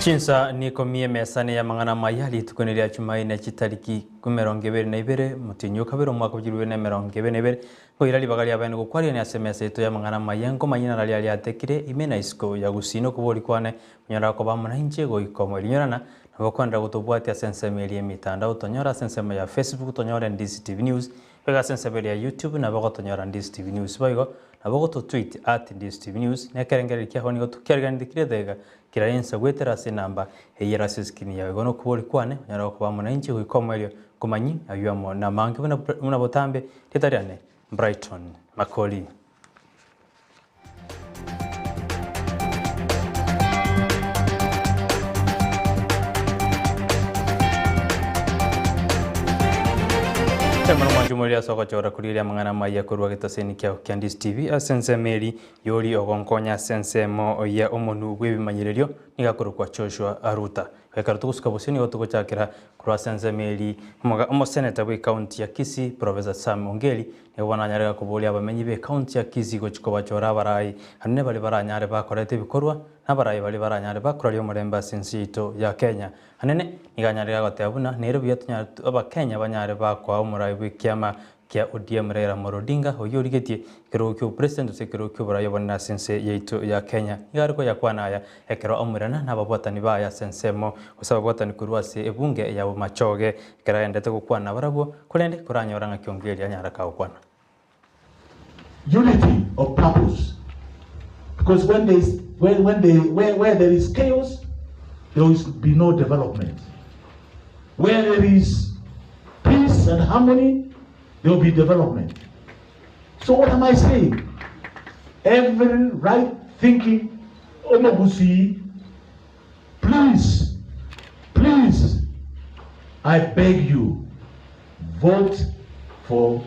Chinsa nikomi emesa y'amang'ana amaya rituko ni ria Jumaine chitariki 22 motienyi o kabere omwaka bwa 2022 Nkoira ribaga riabene gokwarigania ase emesa yaito y'amang'ana amaya nkomanyia nara riaria riatekire ime na isiko ya gusii nokobori kwane konyora koba amo nainche goika omoerio. Nyorana nabo kwenderera gotobwatia ase ensemo eria y'emitandao tonyore ase ensemo ya Facebook tonyore Ndisi TV News boigo ase ensemo eria ya YouTube nabo ogotonyora Ndisi TV News boigo nabo ogototweet at Ndisi TV News na ekerengererio kiabo nigo tokiariganetie kire taiga kera ensa goetera ase enamba eyio ere ase escreen yao. Igo nokobori kwane onyare gokoba amo nainche goika omoerio nkomanyie ayio amo namange buna buna botambe rieta riane Brighton Makori. Emero mwanche omoriri ase ogochora korigereria amang'ana amaya korwa getaseni kiao kia Ndisi TV ase ensemo eri yori ogonkonya ase ensemo ya omonwe bw'ebimanyererio nigo akorokwa Joshua Aruta. Ekero togosuka bosio nigo togochakera korwa ase ensemo eri omoga omoseneta bw'ecounty ya Kisii Professor Sam Ongeri nigo bono anyarega koboria abamenyi b'ecounty ya Kisii gochia kobachora abarai anene baria baranyare bakoreta ebikorwa na abarai baria baranyare bakoraria omorembe ase ense yaito ya Kenya. Anene nigo anyarega goteba buna nere buya tonyare abakenya banyare bakoa omorai bw'ekiama kia ODM Raila Amolo Odinga oyio origetie ekerogo kia obopresident gose ekerogo kia oborai obonene ase ense yaito ya Kenya. Nigo are koyakwana aya ekero amoirana na ababwatani baye ase ensemo gose ababwatani korwa ase ebunge ya Bomachoge ekero agendete gokwana nabarabwo korende koranyora ng'aki Ongeri anyare kagokwana. Unity of purpose because when there is when, when they, where, where there is chaos there will be no development where there is peace and harmony there will be development so what am I saying every right thinking omogusii please please I beg you vote for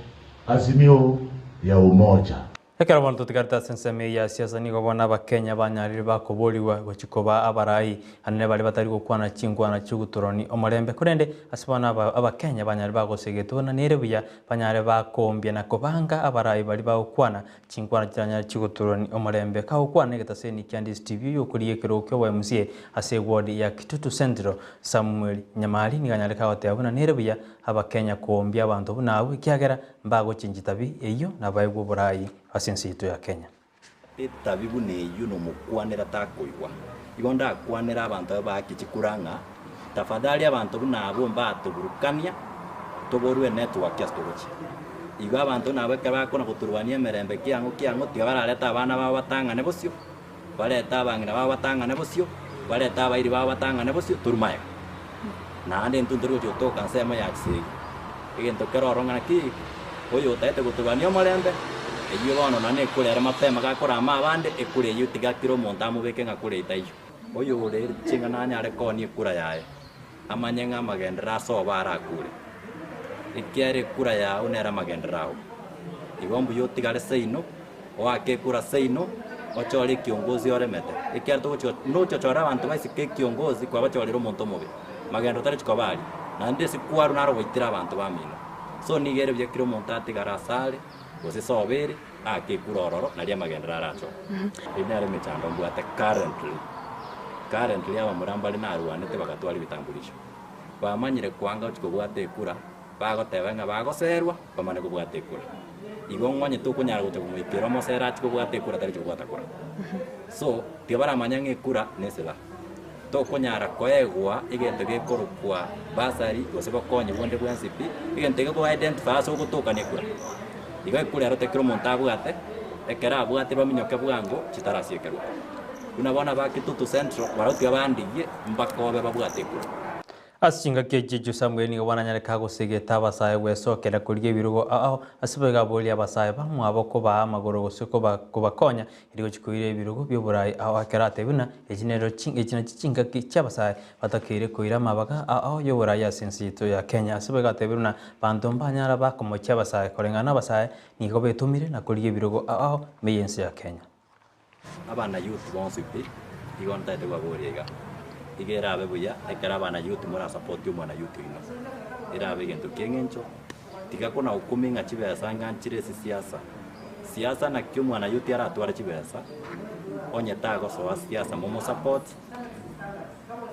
Azimio ya Umoja. Ekero bono totigarete ase ensemo eye ya siasa nigo bono abakenya banyarire bakoborigwa gochia koba abarai anene baria batari gokwana chinkwana chi'ogotoroni omorembe korende ase bono aba abakenya banyarire bagosegetwa buna nere buya banyare bakoombia na kobanga abarai baria bagokwana chinkwana chiranyare chi'ogotoroni omorembe kagokwana egetaseni kia Ndisi TV oyokorigia ekerogo kia obo MCA ase eward ya Kitutu Central Samuel Nyamari nigo anyare kagoteba buna nere buya Abakenya koombia abanto buna abwo, ekiagera mbagochenchia tabi eyio nabaegwe oborai ase ense yaito ya Kenya. Etabi buna eyio nomokwanera takoigwa. Igo ndakwanere abanto abe baake chikura ng'a tafadhali abanto buna abwo mbatoburukania toborwe enetwork ase togochia. Igo abanto buna abwo ekero bakona gotorwania emerembe kiang'o kiang'o tiga bararete abana babo batang'ane bosio, barete abang'ina babo batang'ane bosio, barete abairi babo batang'ane bosio, torwe magega. Naende intwe ntori gochia gotoka ensemo ya chisegi. Egento kere ororo ng'a naki, oyo otagete gotorwania omorembe, eyio bono nonye nekure ere mapema gakorama abande, ekure eyio tiga kera omonto amobeke ng'a kure etaiyo. Oyo ore ching'a nanyare koonia ekura yaye, amanye ng'a amagenderero ase obo arakure, ekiagera ekura yao nere amagenderero ao. Igo mbuya otigare seino, oake ekura seino, ochore ekiongozi oremete, ekiagera togochi nochochore abanto baisike ekiongozi kwabachorire omonto omobe, magendo tarichi koba aria, naende ase kwarwa naro goitera abanto bamino. So nigo ere buya kera omonto atigare asare, gose sobo ere, aake ekura ororo, nario amagenderero arachoke. Eyio nere emechando mbwate currently, currently abamura mbare narwanete bagatwara ebitambulisho, bamanyire koanga gochia kobwata ekura, bagoteba ng'a bagoserwa, bamane kobwata ekura. Igo ng'onye tokonyara gocha komoikera omosere achie kobwata ekura tarichi kobwata kura. So, tiga baramanya ng'a ekura ne esilaha. Tokonyara koegwa egento gekorokwa bursary gose bokonyi bonde bwensi pi, egento eke go identify ase ogotoka ne ekura. Igo ekura ero tekero omonto abwate, ekero abwate baminyoke bwango chitarasiekerwa. Buna bono aba Kitutu Central barabwo tiga bandigie mbakobe babwate ekura. Ase chingaki echi echio Samueli nigo bananyareka gosegeta abasae gwesokera korigia ebirogo ao ase boigo aborie abasae bamwabo kobaa amagoro gose kobakonya erio gochia koira ebirogo bi'oborai ao ekero atebire buna echi nero echi nachio chingaki chi'abasae batakeire koira amabaga ao y'oborai ase ense yaito ya Kenya. Ase boigo atebire buna banto mbanyara bakomochia abasae koreng'ana abasae nigo betomire na korigia ebirogo ao ime y'ense ya Kenya. Abana youth bonsi pi, igo ntagete kobaboria iga, iga erabe buya ekero abana youth morasapoti omwana youth oino, erabe egento kia eng'encho, tiga kona gokumia ng'a chibesa ng'a nchire ase siasa, siasa naki omwana youth aratware chibesa, onye tagosoa siasa momosapoti.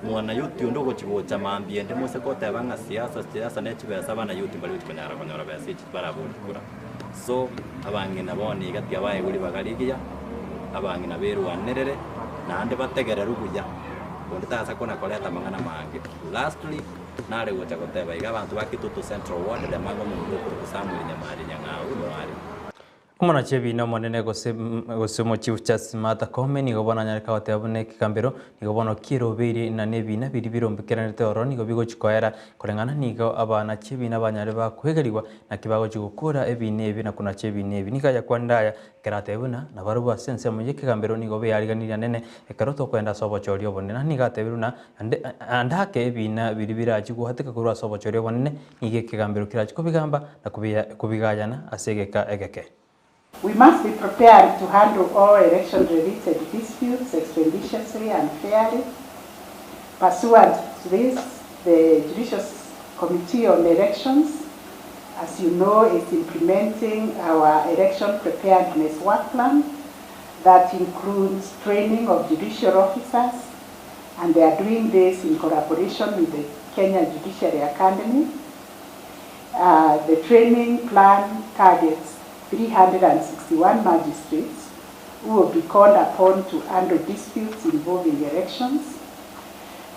Mwanayuti onde ogochia gocha mambia ende mose goteba ng'a siasa siasa ne chibesa abanayuti mbari gochia konyara konyora besa echi barabori kura. So, abang'ina bono iga tiabaegwe ribaga rigiya, abang'ina berwanerere, naende bategererwe buya, onde tasa kona koreta amang'ana amange. Lastly, nare gocha goteba iga abanto ba Kitutu Central Ward, Lemago omonto okorokwa Samuel Nyamari Nyang'au noare. Omonachi ebiina omonene gose gose omochief Justice Martha Koome nigo bono anyareka goteba buna ekegambero nigo bono kierobeirie na nebiina biria birombekeranete ororo nigo bigochi koera koreng'ana nigo abanachi ebiina banyare bakoegerigwa naki bagochi gokora ebiina ebi na konacha ebiina ebi. Nigo ayakwanire aya ekero atebia buna nabarabwo ase ensemo y'ekegambero nigo beyariganirie anene ekero tokoenda ase obochori obonene. Naende nigo atebire buna ande ande ake ebiina biria birachi goateka korwa ase obochori obonene Nigo ekegambero kerache kobigamba na kobigayana ase egeka egeke. We must be prepared to handle all election related disputes expeditiously and fairly. Pursuant to this, the Judicial Committee on Elections, as you know, is implementing our election preparedness work plan that includes training of judicial officers, and they are doing this in collaboration with the Kenya Judiciary Academy. Uh, the training plan targets 361 magistrates who will be called upon to handle disputes involving elections.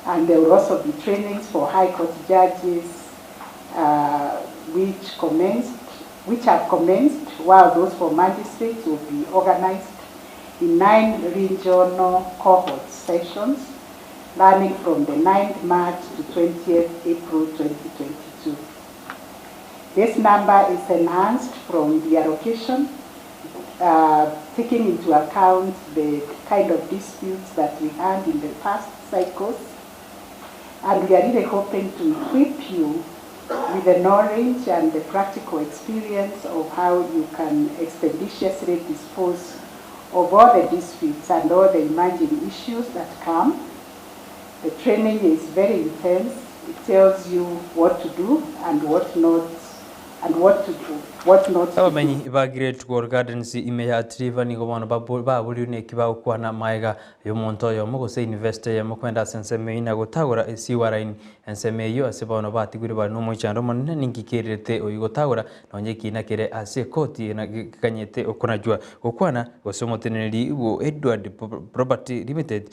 And there will also be trainings for High Court judges, uh, which commenced, which have commenced, while those for magistrates will be organized in 9 regional cohort sessions, running from the 9th March to 20th April 2022. This number is enhanced from the allocation, taking into account the kind of disputes that we had in the past cycles. And we are really hoping to equip you with the knowledge and the practical experience of how you can expeditiously dispose of all the disputes and all the emerging issues that come. The training is very intense. It tells you what to do and what not, and what to do, what not to do. Abamenyi ba Great Wall Gardens ime ya Athi River nigo bono baborirwe neki bagokwana maega y'omonto oyomo gose investor eyemo kwenda ase ensemo eyio na gotagora sewer line ensemo eyio ase bono batigure bare nomoichando omonene ninki kererete oyio gotagora nonye ekina kere ase ekoti na gekanyete okonachwa gokwana gose omoteneneri bwo Edward Property Limited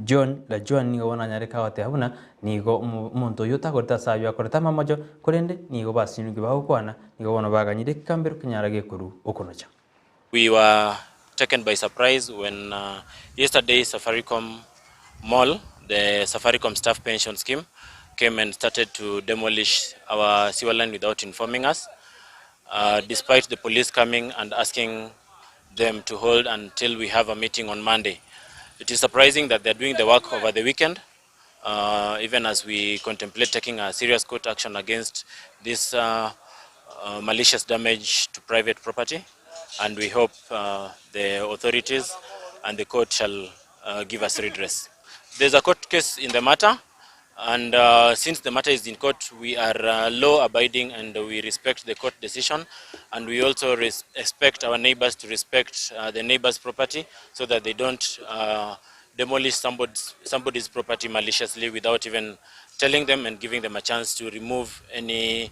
John Lajuan nigo bono anyareka goteba buna nigo omonto oyio otagorete ase ayio akorete amamocho korende nigo basinyirwe bagokwana nigo bono baganyire ekegambero kenyara gekorwa okonacha. We were taken by surprise when yesterday Safaricom Mall, the Safaricom staff pension scheme, came and started to demolish our sewer line without informing us, despite the police coming and asking them to hold until we have a meeting on Monday. It is surprising that they're doing the work over the weekend, even as we contemplate taking a serious court action against this malicious damage to private property, and we hope the authorities and the court shall give us redress. There's a court case in the matter, and since the matter is in court, we are law-abiding and we respect the court decision, and we also expect our neighbors to respect the neighbors' property so that they don't demolish somebody's property maliciously without even telling them and giving them a chance to remove any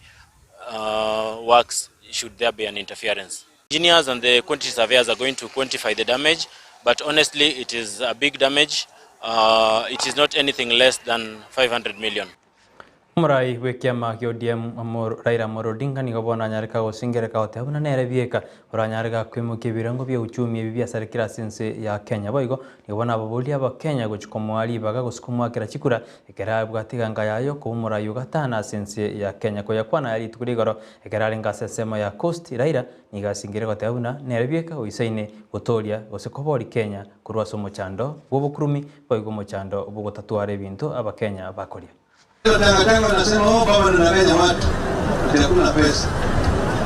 works should there be an interference. Engineers and the quantity surveyors are going to quantify the damage, but honestly it is a big damage. It is not anything less than 500 million. Omorai bw'ekiama kia ODM Raila Amolo Odinga nigo bono anyareka gosingereka goteba buna nere bieka oranyare gakoimokia ebirengo bia uchumi ebi biasarekire ase ense ya Kenya. Boigo nigo bono ababoria abakenya gochia komoa ribaga gose komoakera chikura ekero abwate eganga yaye okoba omorai o gatano ase ense ya Kenya. Koyakwana aya rituko ria igoro ekero arenge ase ensemo ya Coast, Raila nigo asingire goteba buna nere bieka oisaine gotoria gose koboria Kenya korwa ase omochando bw'obokurumi boigo omochando bw'ogotatwara ebinto abakenya bakoria. Tangatanga wanasema oh, baba anadanganya watu ati hakuna pesa.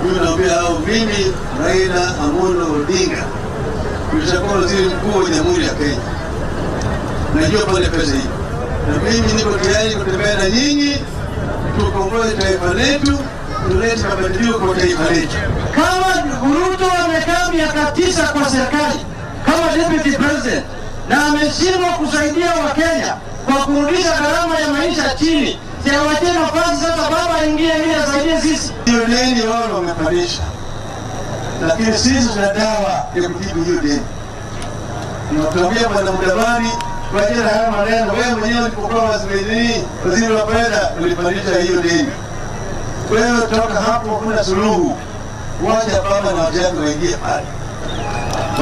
Mimi naambia hao, mimi Raila Amolo Odinga nilishakuwa waziri mkuu wa Jamhuri ya Kenya, najua pale pesa hiyo, na mimi niko tayari kutembea na nyinyi tukomboe taifa letu, tulete mabadiliko kwa taifa letu. Kama Ruto amekaa miaka 9 kwa serikali kama deputy president na ameshindwa kusaidia Wakenya kwa kurudisha gharama ya maisha chini, si awachie nafasi sasa baba aingie ili asaidie sisi. Hiyo deni wao wamepandisha, lakini sisi tuna dawa ya kutibu hiyo deni. Tunatuambia Bwana Mudavadi, wachana haya maneno. Wewe mwenyewe ulipokuwa waziri waziri wa fedha ulipandisha hiyo deni. Wewe toka hapo, kuna suluhu. Wacha baba na wajane waingie pale,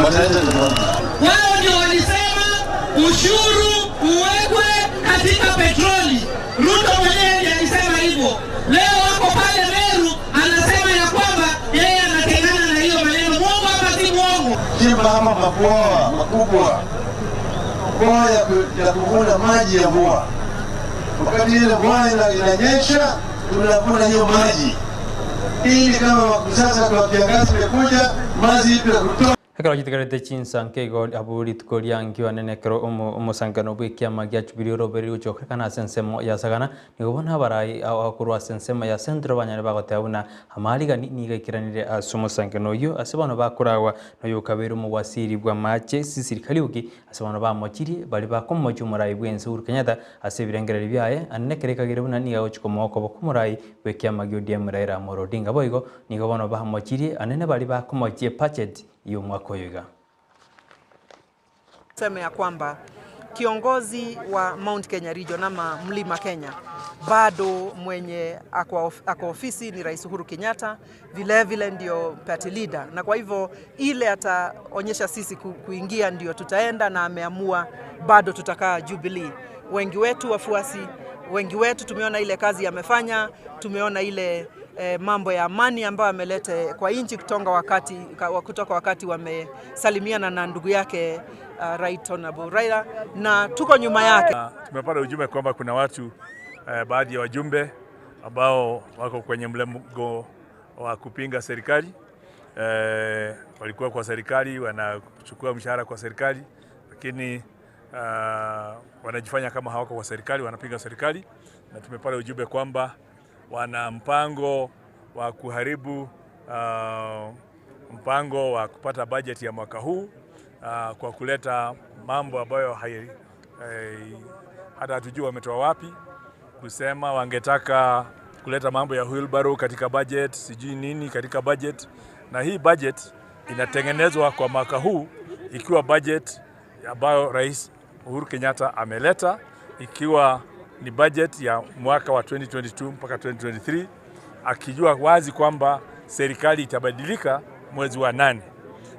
wataleta tofauti. Wao ndio walisema ushuru uwekwe katika petroli. Ruto mwenyewe ndiye alisema hivyo. Leo wako pale Meru anasema ya kwamba yeye anatengana na hiyo maneno. Mwongo ama si mwongo? Chimba hapa mabwawa makubwa, bwawa ya ku- ya kuvuna maji ya mvua. Wakati ile mvua ina- inanyesha, tunavuna hiyo maji ili kama sasa kwa kiangazi imekuja, maji ipo ya kutosha. Ekero chitigarete chinsanka igo abu rituko riangiwa nene ekero omo- omosangano bwa ekiama gia Jubilee orobereri gochokerekana ase ensemo ya Sagana, nigo bono abarai akorwa ase ensemo ya Central banyare bagoteba buna amarigani nigo aikeranire ase omosangano oyio ase bono bakoragwa na oyo okabeire omowasiri bwa amache Cecily Kariuki ase bono bamochirie baria bakomochia omorai bwa ense Uhuru Kenyatta ase ebirengererio biaye ande ekero ekagere buna nigo agochia komoa okoboko omorai bwa ekiama gia ODM Raila Amolo Odinga boigo nigo bono bamochirie anene baria bakomochia ebudget y'omwaka oyo iga. Tuseme ya kwamba kiongozi wa Mount Kenya Region ama Mlima Kenya bado mwenye ako of- ako ofisi ni Rais Uhuru Kenyatta, vile vile ndio party leader, na kwa hivyo ile ataonyesha sisi ku- kuingia ndio tutaenda, na ameamua bado tutakaa Jubilee. Wengi wetu wafuasi, wengi wetu tumeona ile kazi amefanya, tumeona ile eh, mambo ya amani ambayo ameleta kwa nchi kutoka wakati, kutoka wakati wamesalimiana na ndugu yake Right Honorable Raila na tuko nyuma yake. Tumepata ujumbe kwamba kuna watu baadhi ya wajumbe ambao wako kwenye mlengo wa kupinga serikali walikuwa kwa serikali wanachukua mshahara kwa serikali, lakini wanajifanya kama hawako kwa serikali, wanapinga serikali, na tumepata ujumbe kwamba wana mpango wa kuharibu mpango wa kupata bajeti ya mwaka huu kwa kuleta mambo ambayo hai, hata hatujui wametoa wapi, kusema wangetaka kuleta mambo ya wheelbarrow katika budget, sijui nini katika budget, na hii budget inatengenezwa kwa mwaka huu ikiwa budget ambayo Rais Uhuru Kenyatta ameleta ikiwa ni budget ya mwaka wa 2022 mpaka 2023, akijua wazi kwamba serikali itabadilika mwezi wa nane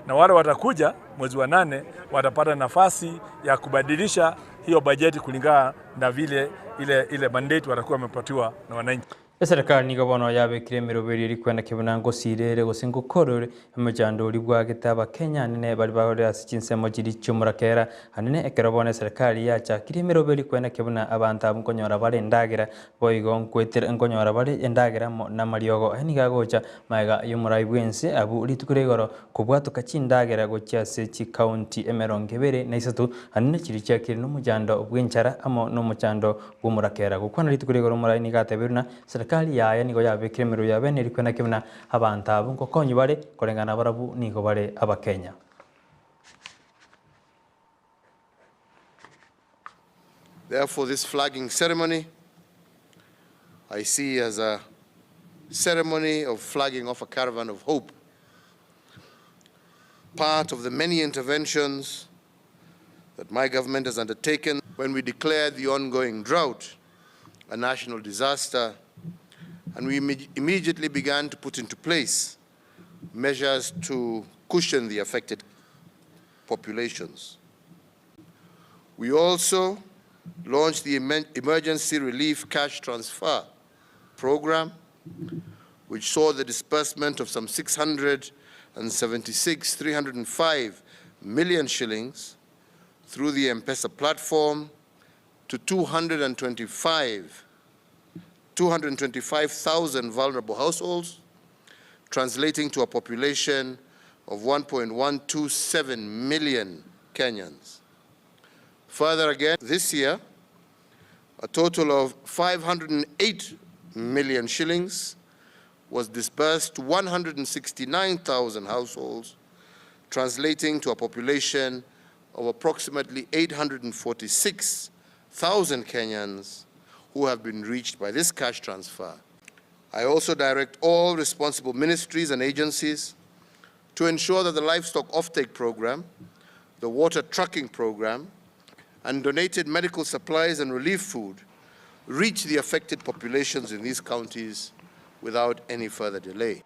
na wale watakuja mwezi wa nane watapata nafasi ya kubadilisha hiyo bajeti kulingana na vile ile, ile mandate watakuwa wamepatiwa na wananchi. Eserekari nigo bono yabekire emeroberi eri kwenda kebuna ngosirere gose ngokorore emechando ori bwagete abakenya anene bari bagore ase chinsemo chiri chiomorakera anene ekero bono eserekari yachakire emeroberi kwenda kebuna abanto abwo nkonyora bare endagera boigo nkwetera nkonyora bare endagera amo na amariogo aya nigo agocha maega ya omorai bwa ense abwo rituko ria igoro kobwatoka chindagera gochia ase chikaunti emerongo ebere na isato anene chiri chiakire na omochando bwa enchara amo na omochando bwa omorakera. Gokwana rituko ria igoro omorai nigo atebirie buna serikali yaye nigo yabekire emerero ya bene erikwe naki buna abanto abwo nkokonywa bare koreng'ana barabwo nigo bare abakenya. Therefore, this flagging ceremony I see as a ceremony of flagging off a caravan of hope, part of the many interventions that my government has undertaken when we declared the ongoing drought a national disaster, and we immediately began to put into place measures to cushion the affected populations. We also launched the Emergency Relief Cash Transfer Program, which saw the disbursement of some 676,305 million shillings through the M-Pesa platform to 225,000 vulnerable households, translating to a population of 1.127 million Kenyans. Further again, this year, a total of 508 million shillings was disbursed to 169,000 households, translating to a population of approximately 846 thousand Kenyans who have been reached by this cash transfer. I also direct all responsible ministries and agencies to ensure that the livestock offtake program, the water trucking program, and donated medical supplies and relief food reach the affected populations in these counties without any further delay.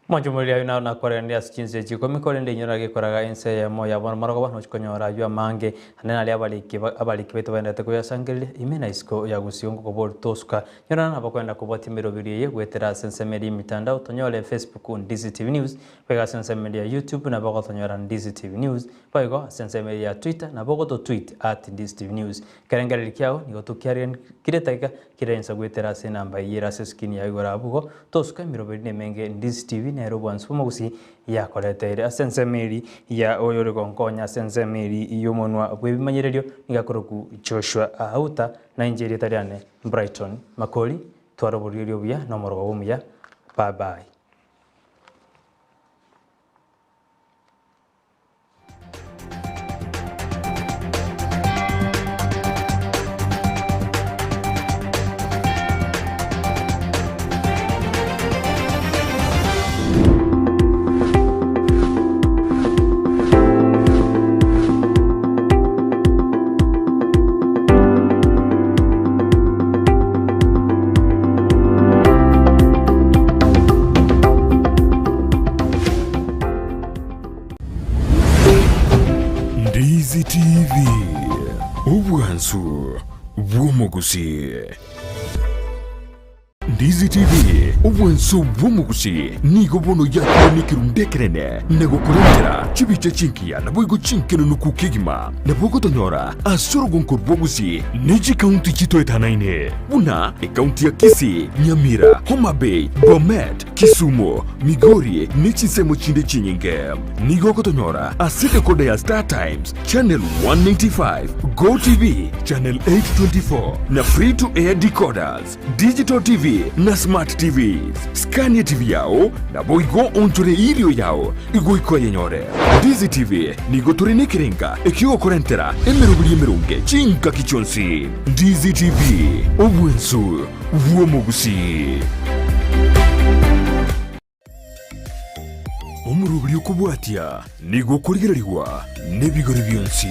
Mwanche omoriri ayio naro nakwareranire ase chinsa echi ikomi, korende inwe nagekoraga ensa eyemo ya bono marogoba, nochia konyora ayio amange, naende naria abariki abariki baito baenderete koyasangereria ime na isiko ya gusii ngokoboria tosuka. Nyora nabakwenda kobwatia emeroberi eye goetera ase ensemo eria y'emitandao, tonyore Facebook Ndizi TV News, boigo ase ensemo eria ya YouTube nabo ogotonyora Ndizi TV News, boigo ase ensemo eria ya Twitter nabo ogototweet at Ndizi TV News. Ekerengererio kiao nigo tokiarenkire etageka kera ensa goetera ase enamba eyio ere ase escreen yao igoro abwo igo, tosuka emeroberi nemenge Ndizi TV nere obwansu bw'omogusii yakoreteire ase ensemo eria ya oyore gonkonya ase ensemo eria y'omonwa bw'ebimanyererio nigo akorokwa Joshua Auta, na inche erieta riane Brighton Makori, twara oborweri obuya na omorogoba omuya, bye bye. Ndizi TV, obwansu bw'omogusii. Ndizi TV, obwansu bw'omogusii, nigo bono yakire nekerundu ekenene na gokorentera chibicha chingiya naboigo chinkenenuku kegima. Nabo ogotonyora ase orogonko rwa Gusii ne chikaunti chitoetanaine buna ekaunti ya Kisii, Nyamira, Homa Bay, Bomet, Kisumu, Migori ne chinsemo chinde chinyinge. Nigo ogotonyora ase decoder ya Star Times, Channel 195, Go TV, Channel 824 na Free to Air decoders, Digital TV na Smart TVs. Skania TV yao naboigo onchore irio yao igoika oyenyore. Ndizi TV nigo tore nekerenga ekiogokorentera emeroberi emeronge chingaki chionsi. Ndizi TV, obwensu bw'omogusii. Omoroberi okobwatia nigo okorigererigwa nebigori bionsi.